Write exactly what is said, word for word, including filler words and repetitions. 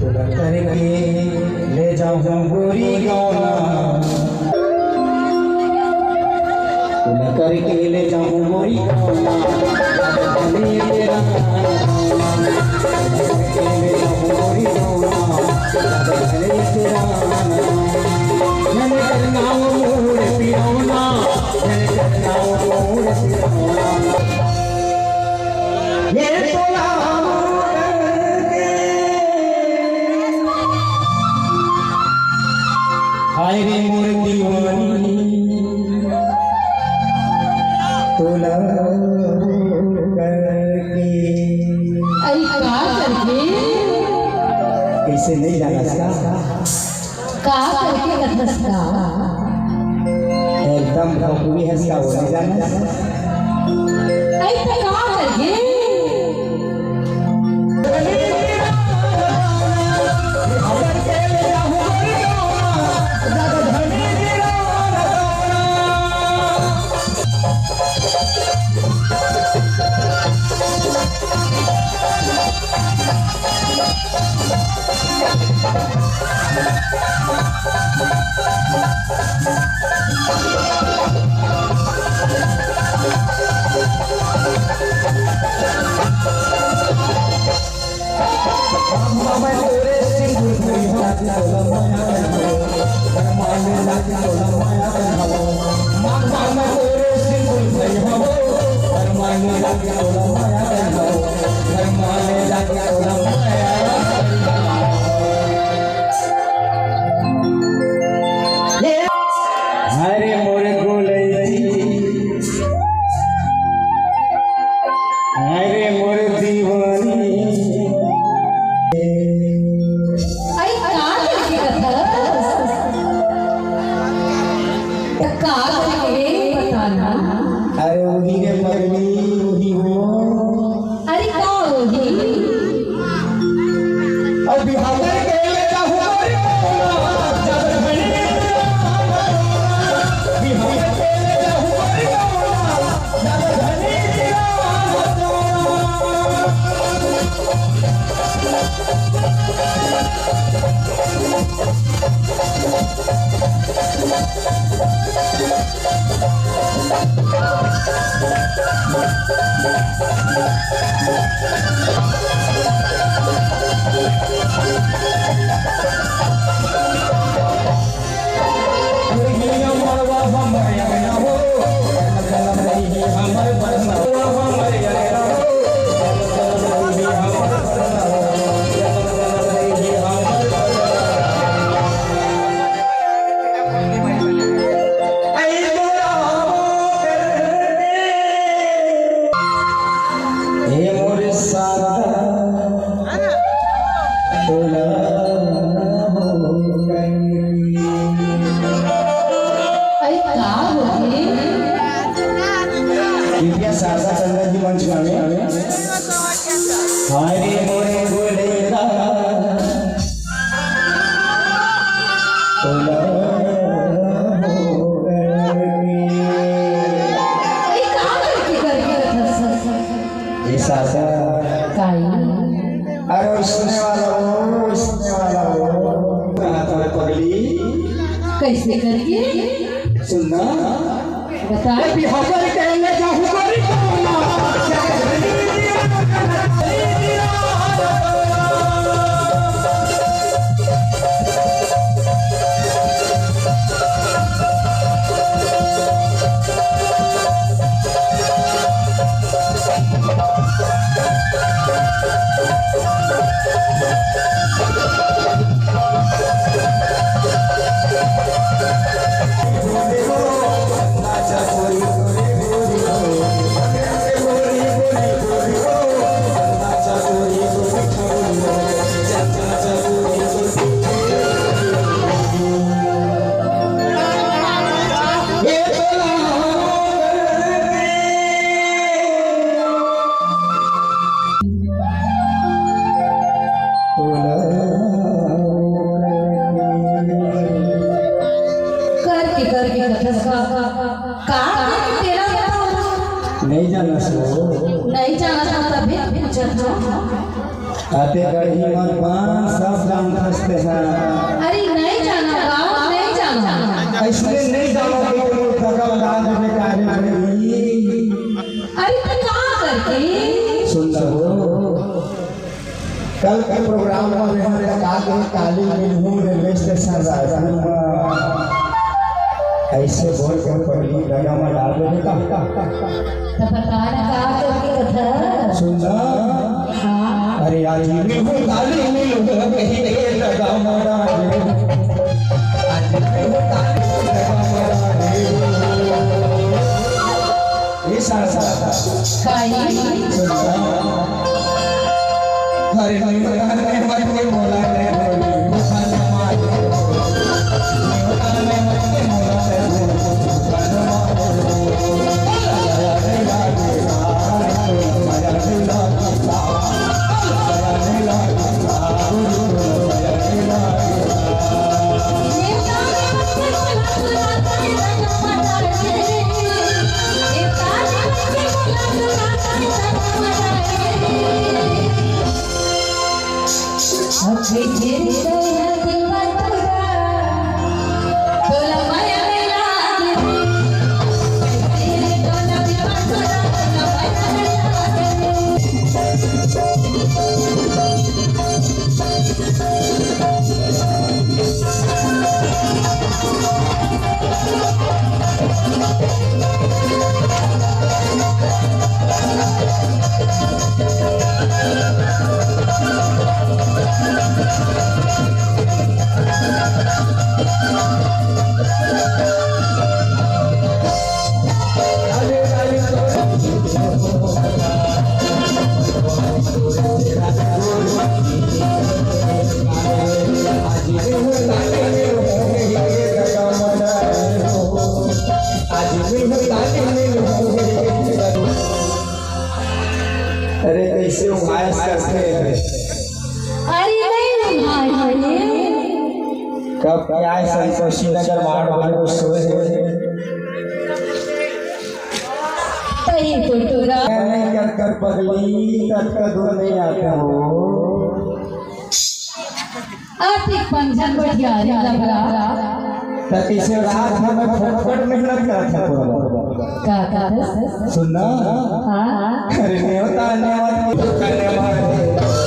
तोला करके ले जाहूं गोरी गौना, तोला करके ले जाहूं गोरी गौना, भले तेरा आना, तोला करके ले जाहूं गोरी गौना, भले तेरा आना। मैंने करना वो मूड पिरौना, मैंने करना वो मूड पिरौना। ये तोला करके। हाय रे मोर दीवानी, तोला करके। अरे का करके? कैसे नहीं जाना था? का करके कथस का? एकदम भोकवी हस का, वो नहीं जाना। ऐ तो का करके? अरे मोर गोलैती, अरे मोर दीवानी। अरे का करके कथस? त का करके बताना? अरे वही रे पगली, वही हो। अरे का होही? अभी हमर के ले जाहू गोरी गौना, जब धनी अभी हमर के ले जाहू गोरी गौना, जब धनी हे मोर सारा तोला हो गई। अरे का होगे? कृपया शारदा चंद्र जी मंच में आवे। हाय रे मोरे गोलेला। तोला हो गई। अरे का करके करके रथस? ए सासा। काई? अरे सुने वाला हो, सुने वाला हो। कहा था पगली? कैसे करके? सुनना। बता। अभी हमर के ले जाहू गोरी गौना। करके करके कथस का, का तेरा नहीं जाना सो। नहीं जाना था तभी पूछा था। अते गढ़ी मन पान सब जानथस ते हा। अरे नहीं जाना बाप, नहीं जाना। अइसने नहीं जाना कि कोनो भगवान राम में कार्य नहीं। अरे तो का करके? सुन लो, कल के प्रोग्राम में हम का के काली मिलहूं रेलवे स्टेशन रायपुर में। अइसे बोल के पगली डगा में डाल दे का। तो पता ना का करके कथा। सुन ना। हाँ। अरे आज मिलहूं काली मिलहूं कहीं के डगा में डाल दे। आज मिलहूं काली मिलहूं डगा में डाल दे। ये सारा सारा। काई। सुन ना। अरे नहीं, नहीं, नहीं, नहीं, बोला नहीं, बोला नहीं। अरे, कइसे उघाय करथे? अरे, नहीं उघाय। कब आय संतोषी नगर मार बने सोए हे। तही तो टुरा। नहीं कर कर पगली, तब का दूर नहीं आता हो। आर्थिक पंजन बटियारी लबरा। त कइसे रात में फोकट मेहनत करत हे पूरा? का कहत? सुन ना। हाँ। अरे नेवता, नेवता, नेवता।